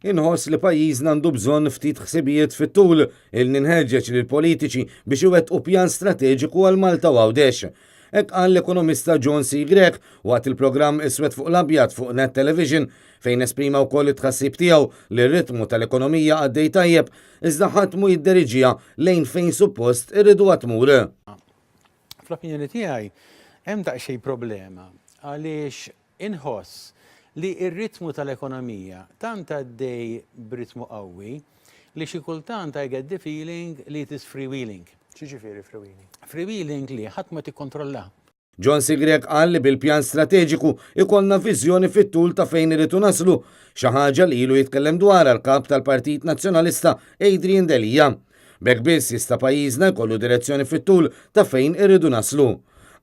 Inħoss li pajjiżna għandu bżonn ftit ħsibijiet fit-tul, ilni nħeġġeġ lill-politiċi biex iwettqu pjan strateġiku għal Malta u Għawdex. Hekk qal l-ekonomista John C. Grech waqt il-programm Iswed fuq l-Abjad fuq Net Television fejn esprima wkoll it-tħassib tiegħu li r-ritmu tal-ekonomija għaddej tajjeb iżda ħadd mhu jidderiġiha lejn fejn suppost irriduha tmur. Fl-opinjoni tiegħi hemm daqsxejn problema għaliex Inħoss li r-ritmu tal-ekonomija tant għaddej b'ritmu qawwi li xi kultant I get the feeling li it is freewheeling. X'jiġifieri freewheeling? Freewheeling li ħadd ma qed jikkontrollah. John Sigrek qal li bil-pjan strateġiku ikollna viżjoni fit-tul ta' fejn irridu naslu, xi ħaġa li ilu jitkellem dwarha l-Kap tal-Partit Nazzjonalista Adrian Delia. B'hekk biss jista' pajjiżna jkollu direzzjoni fit-tul ta' fejn irridu naslu.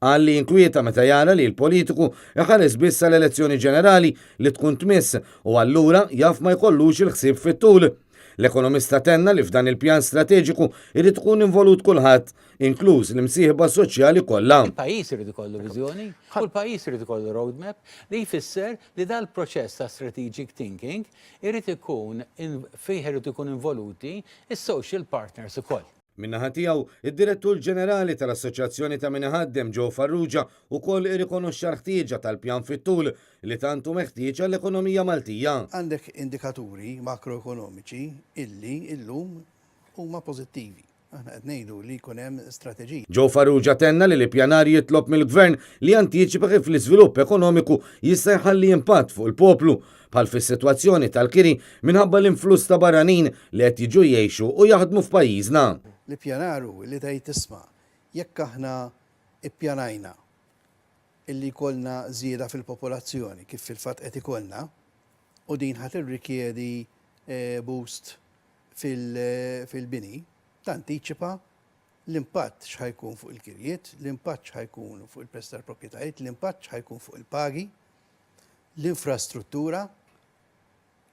Qal li jinkwieta meta jara li l-politiku jħares biss għal elezzjoni ġenerali li tkun tmiss u allura jaf ma jkollux il-ħsieb fit-tul. L-ekonomista tenna li f'dan il-pjan strateġiku jrid ikun involut kulħadd, inkluż l-imsieħba soċjali kollha. Il-pajjiż irid ikollu viżjoni u l-pajjiż irid ikollu roadmap li jfisser li dal-proċess ta' strategic thinking irid ikun fih iridu jkunu involuti s-social partners ukoll. Min-naħa tiegħu, id-Direttur Ġenerali tal-Assoċjazzjoni ta' Min Iħaddem Joe Farrugia wkoll irrikonoxxa l-ħtieġa tal-pjan fit-tul li tant hu meħtieġ għall-ekonomija Maltija. Għandek indikaturi makroekonomiċi illi illum huma pożittivi. Aħna qed ngħidu li jkun hemm strateġija. Joe Farrugia tenna li l-ippjanar jitlob mill-Gvern li jantiċipa kif l-iżvilupp ekonomiku jista' jħalli impatt fuq il-poplu, bħal fis-sitwazzjoni tal-kiri minħabba l-influss ta' barranin li qed jiġu jgħixu u jaħdmu f'pajjiżna. L-ippjanar hu li tgħid isma' jekk aħna ippjanajna illi jkollna żieda fil-popolazzjoni kif fil-fatt qed ikollna u din ħa tirrikjedi boost fil-bini, tantiċipa l-impatt x'ħa jkun fuq il-kirjiet, l-impatt x'ħa jkun fuq il-prezz tal-proprjetajiet, l-impatt x'ħa jkun fuq il-pagi, l-infrastruttura,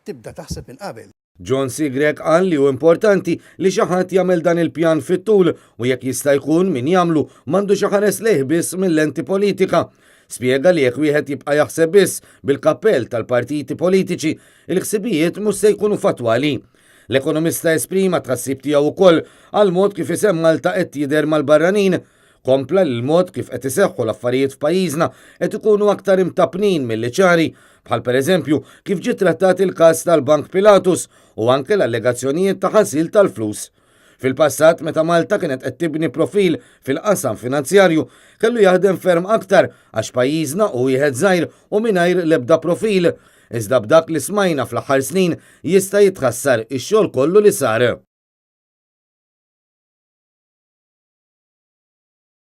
tibda taħseb minn qabel. John C. Grech qal li hu importanti li xi ħadd jagħmel dan il-pjan fit-tul u jekk jista' jkun min jagħmlu m'għandux iħares lejh biss mil-lenti politika. Spjega li jekk wieħed jibqa' jaħseb biss bil-kappell tal-partiti politiċi, il-ħsibijiet mhux se jkunu fattwali. L-ekonomista esprima t-tħassib tiegħu wkoll għall-mod kif isem Malta qed jidher mal-barranin. Kompla li l-mod kif qed iseħħu l-affarijiet f'pajjiżna qed ikunu aktar imtappnin milli ċari, bħal pereżempju kif ġie trattat il-każ tal-Bank Pilatus u anke l-allegazzjonijiet ta' ħasil tal-flus. Fil-passat, meta Malta kienet qed tibni profil fil-qasam finanzjarju, kellu jaħdem ferm aktar għax pajjiżna hu wieħed żgħir u mingħajr l-ebda profil. Iżda b'dak li smajna fl-aħħar snin jista' jitħassar ix-xogħol kollu li sar.